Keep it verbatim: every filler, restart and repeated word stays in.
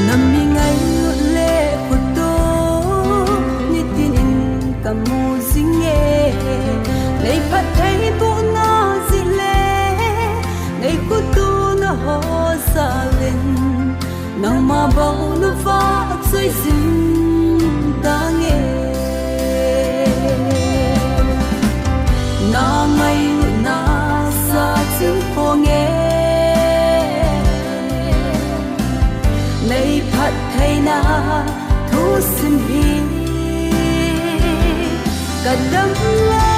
Na mi ngailut le khutu nitin in ka mu jing e. Nei phattheibohna jeh le nei khutu na ho jal in, nangma bou na vahchoi jing tange. Na ngailutna sa ching ponge. Nei phattheina thusim hi ka dam le